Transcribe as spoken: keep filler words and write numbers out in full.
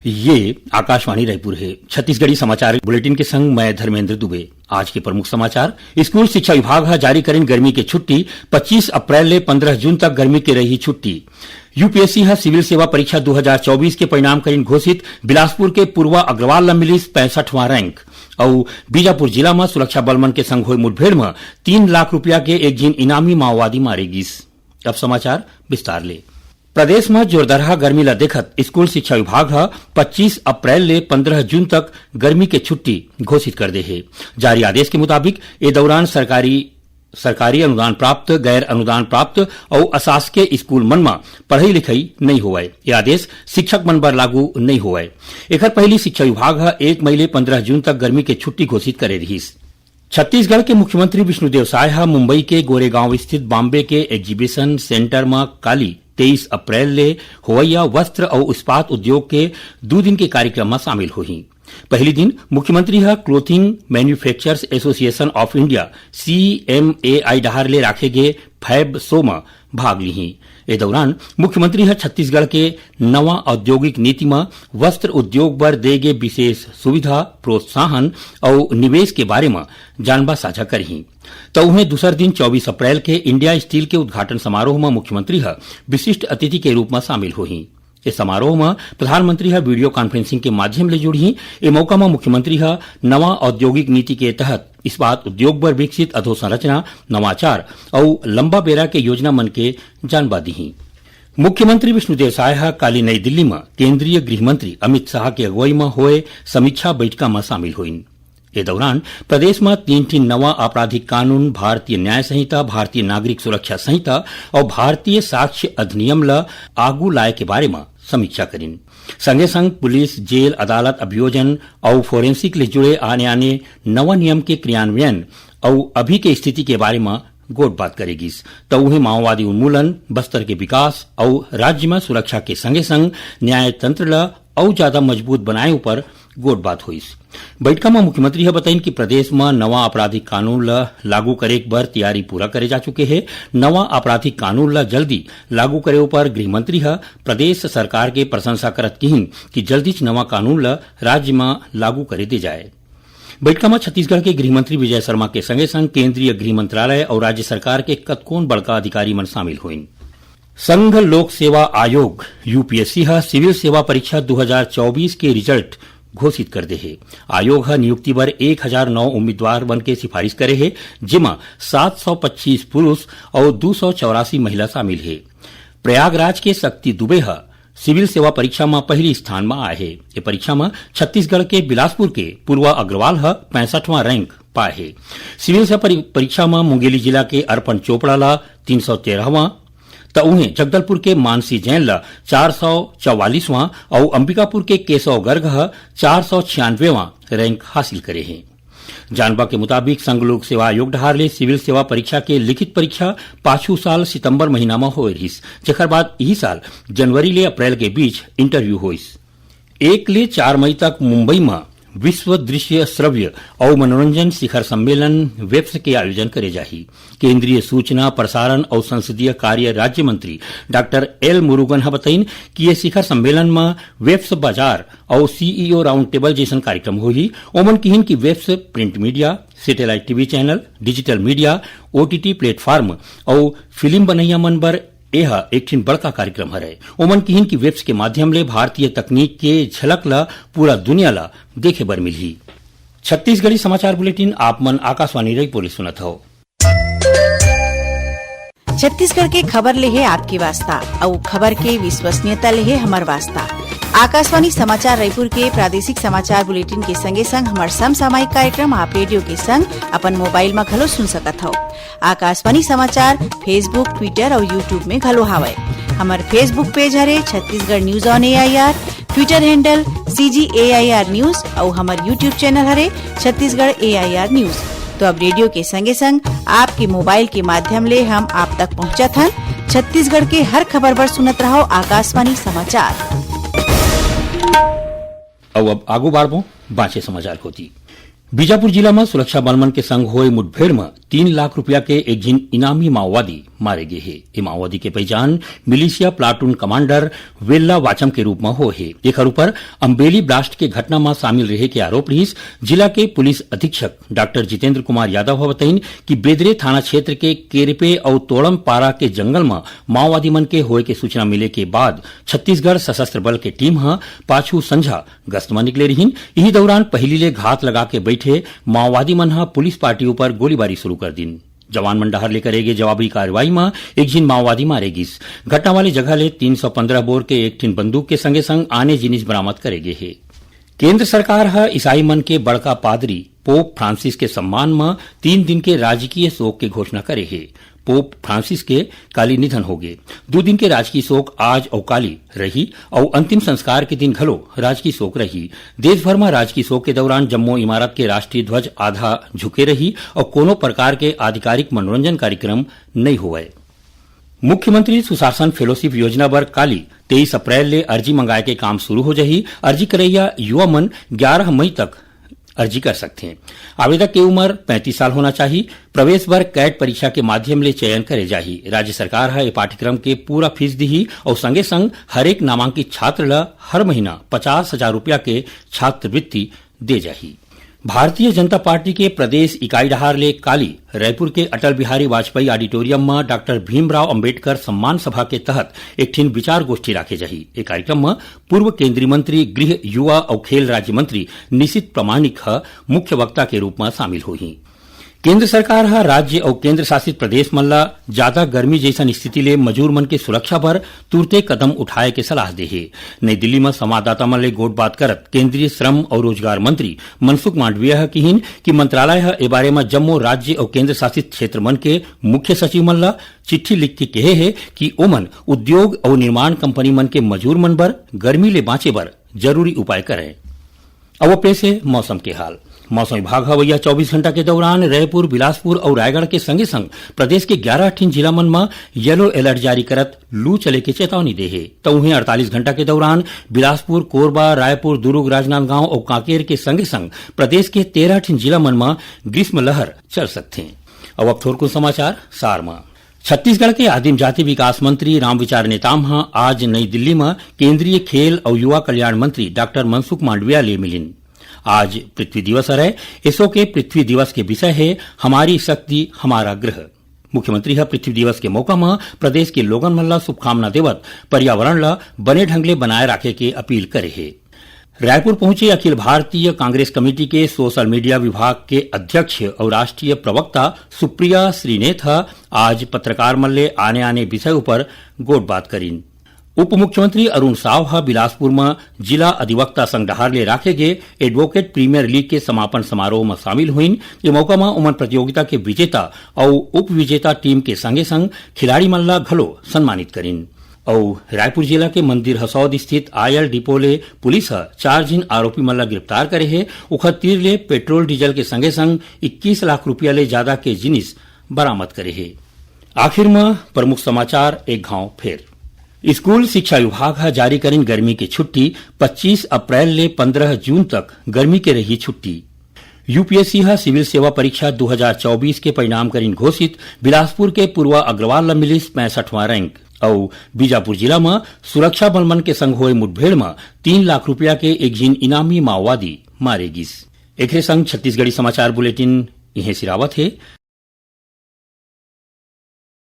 ये आकाशवाणी रायपुर हे। छत्तीसगढ़ी समाचार बुलेटिन के संग मैं धर्मेंद्र दुबे। आज के प्रमुख समाचार। स्कूल शिक्षा विभाग ह जारी करिन गर्मी के छुट्टी, पच्चीस अप्रैल ले पंद्रह जून तक गर्मी के रही छुट्टी। यूपीएससी ह सिविल सेवा परीक्षा दो हज़ार चौबीस के परिणाम करिन घोषित, बिलासपुर के पूर्वा अग्रवाल ल मिलिस पैंसठवां रैंक। अउ बीजापुर जिला म सुरक्षा बल मन के संग होय मुठभेड़ म तीन लाख रुपया के एक झिन इनामी माओवादी मारे गिस। अब समाचार विस्तार ले। प्रदेश म जोरदरहा गर्मी ल देखत स्कूल शिक्षा विभाग ह पच्चीस अप्रैल ले पंद्रह जून तक गर्मी के छुट्टी घोषित कर दे हे। जारी आदेश के मुताबिक ए दौरान सरकारी, सरकारी अनुदान प्राप्त, गैर अनुदान प्राप्त अउ अशासकीय स्कूल मन म पढ़ई लिखई नइ होवय। ये आदेश शिक्षक मन बर लागू नइ होवय। एखर पहिली शिक्षा विभाग ह एक मई ले पंद्रह जून तक गर्मी के छुट्टी घोषित करे रिहिस। छत्तीसगढ़ के मुख्यमंत्री विष्णुदेव साय ह मुंबई के गोरेगांव स्थित बॉम्बे के एग्जीबिशन सेंटर म काली तेईस अप्रैल ले होवइया वस्त्र अउ इस्पात उद्योग के दू दिन के कार्यक्रम म शामिल होही। पहिली दिन मुख्यमंत्री ह clothing manufacturers association of India, CMAI, डहार ले राखे गे फैब शो म भाग लिही। ए दौरान मुख्यमंत्री ह छत्तीसगढ़ के नवा औद्योगिक नीति म वस्त्र उद्योग बर दे गे विशेष सुविधा, प्रोत्साहन अउ निवेश के बारे म जानबा साझा करही। त उहें दूसर दिन चौबीस अप्रैल के इंडिया स्टील के उद्घाटन समारोह म मुख्यमंत्री ह विशिष्ट अतिथि के रूप म शामिल होही। ए समारोह म प्रधानमंत्री ह वीडियो कॉन्फ्रेंसिंग के माध्यम ले जुड़ही। ए मौका म मुख्यमंत्री ह नवा औद्योगिक नीति के तहत इस्पात उद्योग बर विकसित अधोसंरचना, नवाचार अउ लंबा बेरा के योजना मन के जानबा दिही। मुख्यमंत्री विष्णुदेव साय ह काली नई दिल्ली म केंद्रीय गृह मंत्री अमित शाह के अगुवई म होए समीक्षा बैठका म शामिल होइन। ए दौरान प्रदेश म तीन ठिन नवा आपराधिक कानून, भारतीय न्याय संहिता, भारतीय नागरिक सुरक्षा संहिता अउ भारतीय साक्ष्य अधिनियम ल आगू लाए के बारे म समीक्षा करिन। संगे संग पुलिस, जेल, अदालत, अभियोजन अउ फोरेंसिक ले जुड़े आने-आने नवा नियम के क्रियान्वयन अउ अभी के स्थिति के बारे म गोठबात करे गिस। त उहें माओवादी उन्मूलन, बस्तर के विकास अउ राज्य म सुरक्षा के संगे संग न्याय तंत्र ल अउ जादा मजबूत बनाए उपर गोठबात होइस। बैठका म मुख्यमंत्री ह बताइन कि प्रदेश म नवा आपराधिक कानून ल लागू करे बर तैयारी पूरा करे जा चुके हे। नवा आपराधिक कानून ल जल्दी लागू करे उपर गृह मंत्री ह प्रदेश सरकार के प्रशंसा करत किहिन कि जल्दीच नवा कानून ल राज्य म लागू करे दे जाए। बैठका म छत्तीसगढ़ के गृह मंत्री विजय शर्मा के संगे संग केंद्रीय गृह मंत्रालय अउ राज्य सरकार के कतकोन बड़का अधिकारी मन शामिल होइन। संघ लोक सेवा आयोग, यूपीएससी, ह सिविल सेवा परीक्षा दो हज़ार चौबीस के रिजल्ट घोषित कर दे हे। आयोग ह नियुक्ति बर एक हज़ार नौ उम्मीदवार मन के सिफारिश करे हे, जेमा सात सौ पच्चीस पुरुष अउ दो सौ चौरासी महिला शामिल हे। प्रयागराज के शक्ति दुबे ह सिविल सेवा परीक्षा म पहिली स्थान म आए हे। ये परीक्षा म छत्तीसगढ़ के बिलासपुर के पूर्वा अग्रवाल ह पैंसठवां रैंक पाए हे। सिविल सेवा परी-, परीक्षा म मुंगेली जिला के अर्पण चोपड़ा ल तीन सौ तेरहवां, त उहें जगदलपुर के मानसी जैन ल चार सौ चौवालीसवां अउ अंबिकापुर के केशव गर्ग ह चार सौ छियानवेवां रैंक हासिल करे हे। जानबा के मुताबिक, संघ लोक सेवा आयोग डहार ले सिविल सेवा परीक्षा के लिखित परीक्षा पाछू साल सितंबर महीना म होए रिहिस, जेखर बाद इही साल जनवरी ले अप्रैल के बीच इंटरव्यू होइस। एक ले चार मई तक मुंबई म विश्व दृश्य श्रव्य अउ मनोरंजन शिखर सम्मेलन, वेप्स, के आयोजन करे जाही। केंद्रीय सूचना, प्रसारण अउ संसदीय कार्य राज्य मंत्री डॉक्टर एल मुरुगन ह बताइन कि ये शिखर सम्मेलन म वेप्स बाजार अउ सीईओ राउंड टेबल जइसन कार्यक्रम होही। ओमन किहिन कि वेप्स print media, satellite TV channel, digital media, OTT platform अउ फिल्म बनैया मन बर एह एक ठिन बड़का कार्यक्रम हरय। ओमन किहिन कि वेप्स के माध्यम ले भारतीय तकनीक के झलक ल पूरा दुनिया ल देखे बर मिलही। छत्तीसगढ़ी समाचार बुलेटिन आप मन आकाशवाणी रायपुर ले सुनत हव। छत्तीसगढ़ के खबर ले हे आपके वास्ता, अउ खबर के विश्वसनीयता ले हे हमर वास्ता। आकाशवाणी समाचार रायपुर के प्रादेशिक समाचार बुलेटिन के संगे संग हमर समसामयिक कार्यक्रम आप रेडियो के संग अपन मोबाइल म घलो सुन सकत हव। आकाशवाणी समाचार Facebook, Twitter अउ YouTube में घलो हावय। हमर Facebook पेज हरे Chhattisgarh news on AIR, Twitter handle CG AIR news अउ हमर YouTube चैनल हरे छत्तीसगढ़ एआईआर न्यूज। तो अब रेडियो के संगे संग आपके मोबाइल के माध्यम ले हम आप तक पहुंचत हन छत्तीसगढ़ के हर खबर बर। सुनत रहव आकाशवाणी समाचार। अउ अब आगू बाढ़बो बांचे समाचार कोती। बीजापुर जिला म सुरक्षा बल मन के संग होए मुठभेड़ म तीन लाख रुपया के एक झिन इनामी माओवादी मारे गे हे। ए माओवादी के पहचान मिलिशिया प्लाटून कमांडर वेल्ला वाचम के रूप म हो हे, जेकर ऊपर अम्बेली ब्लास्ट के घटना म शामिल रहे के आरोप रिहिस। जिला के पुलिस अधीक्षक डॉक्टर जितेंद्र कुमार यादव ह बताइन कि बेदरे थाना क्षेत्र के केरपे अउ तोड़म पारा के जंगल म माओवादी मन के होए के सूचना मिले के बाद छत्तीसगढ़ सशस्त्र बल के टीम ह पाछू संझा गश्त म निकले रिहिन। इही दौरान पहिली ले घात लगा के बैठे माओवादी मन ह पुलिस पार्टी ऊपर गोलीबारी शुरू कर दिन। जवान मन डहार ले करे गे जवाबी कार्रवाई म एक झिन माओवादी मारे गिस। घटना वाले जगह ले तीन सौ पंद्रह बोर के एक ठिन बंदूक के संगे संग आने जिनिस बरामद करे गे हे। केंद्र सरकार ह ईसाई मन के बड़का पादरी पोप फ्रांसिस के सम्मान म तीन दिन के राजकीय शोक के घोषणा करे हे। पोप फ्रांसिस के काली निधन होगे। दू दिन के राजकीय शोक आज अउ काली रही अउ अंतिम संस्कार के दिन घलो राजकीय शोक रही। देश भर म राजकीय शोक के दौरान जम्मो इमारत के राष्ट्रीय ध्वज आधा झुके रही अउ कोनो प्रकार के आधिकारिक मनोरंजन कार्यक्रम नइ होवय। मुख्यमंत्री सुशासन फेलोशिप योजना बर काली तेईस अप्रैल ले अर्जी मंगाए के काम शुरू हो जाही। अर्जी करइया युवा मन ग्यारह मई तक अर्जी कर सकथे। आवेदक के उम्र पैंतीस साल होना चाही। प्रवेश बर कैट परीक्षा के माध्यम ले चयन करे जाही। राज्य सरकार ह ए पाठ्यक्रम के पूरा फीस दिही अउ संगे संग हरेक नामांकित छात्र ल हर महीना पचास हजार रुपया के छात्रवृत्ति दे जाही। भारतीय जनता पार्टी के प्रदेश इकाई डहार ले काली रायपुर के अटल बिहारी वाजपेयी ऑडिटोरियम म डॉक्टर भीमराव अंबेडकर सम्मान सभा के तहत एक ठिन विचार गोष्ठी राखे जाही। ए कार्यक्रम म पूर्व केंद्रीय मंत्री, गृह, युवा अउ खेल राज्य मंत्री निशित प्रमाणिक ह मुख्य वक्ता के रूप म शामिल होही। केंद्र सरकार ह राज्य अउ केंद्र शासित प्रदेश मन ल जादा गर्मी जइसन स्थिति ले मजूर मन के सुरक्षा बर तुरते कदम उठाए के सलाह दे हे। नई दिल्ली म संवाददाता मन ले गोठबात करत केंद्रीय श्रम अउ रोजगार मंत्री मनसुख मांडविया ह किहिन कि मंत्रालय ह ए बारे म जम्मो राज्य अउ केंद्र शासित क्षेत्र मन के मुख्य सचिव मन ल चिट्ठी लिख के कहे हे कि ओमन उद्योग अउ निर्माण कंपनी मन के मजूर मन बर गर्मी ले बांचे बर जरूरी उपाय करय। अब पेश हे मौसम के हाल। मौसम विभाग ह अवइया चौबीस घंटा के दौरान रायपुर, बिलासपुर अउ रायगढ़ के संगे संग प्रदेश के ग्यारह ठिन जिला मन म येलो अलर्ट जारी करत लू चले के चेतावनी दे हे। त उहें अड़तालीस घंटा के दौरान बिलासपुर, कोरबा, रायपुर, दुर्ग, राजनांदगांव अउ कांकेर के संगे संग प्रदेश के तेरह ठिन जिला मन म ग्रीष्म लहर चल सकथे। अब, अब थोरकुन समाचार सार म। छत्तीसगढ़ के आदिम जाति विकास मंत्री रामविचार नेताम ह आज नई दिल्ली म केंद्रीय खेल अउ युवा कल्याण मंत्री डॉक्टर मनसुख मांडविया ले मिलिन। आज पृथ्वी दिवस हरय, एसो के पृथ्वी दिवस के विषय हे हमारी शक्ति, हमारा ग्रह। मुख्यमंत्री ह पृथ्वी दिवस के मौका म प्रदेश के लोगन मन ल शुभकामना देवत पर्यावरण ल बने ढंग ले बनाए राखे के अपील करे हे। रायपुर पहुंचे अखिल भारतीय कांग्रेस कमेटी के सोशल मीडिया विभाग के अध्यक्ष अउ राष्ट्रीय प्रवक्ता सुप्रिया श्रीनेत ह आज पत्रकार मन ले आने-आने विषय उपर गोठबात करिन। उप मुख्यमंत्री अरुण साव ह बिलासपुर म जिला अधिवक्ता संघ डहार ले राखे गे एडवोकेट प्रीमियर लीग के समापन समारोह म शामिल होइन। ये मौका म ओमन प्रतियोगिता के विजेता अउ उप विजेता टीम के संगे-संग खिलाड़ी मन ल घलो सम्मानित करिन। अउ रायपुर जिला के मंदिर हसौद स्थित ऑयल डिपो ले पुलिस ह चार झिन आरोपी मन ल गिरफ्तार करे हे। ओखर तीर ले पेट्रोल, डीजल के संगे-संग इक्कीस लाख रुपया ले जादा के जिनिस बरामद करे हे। आखिर म प्रमुख समाचार एक घांव फेर। स्कूल शिक्षा विभाग ह जारी करिन गर्मी के छुट्टी, पच्चीस अप्रैल ले पंद्रह जून तक गर्मी के रही छुट्टी। यूपीएससी ह सिविल सेवा परीक्षा दू हजार चौबीस के परिणाम करिन घोषित, बिलासपुर के पूर्वा अग्रवाल ल मिलिस पैंसठवां रैंक। अउ बीजापुर जिला म सुरक्षा बल मन के संग होए मुठभेड़ म तीन लाख रुपया के एक झिन इनामी माओवादी मारे गिस। एकरे संग छत्तीसगढ़ी समाचार बुलेटिन इहें सिरावत हे।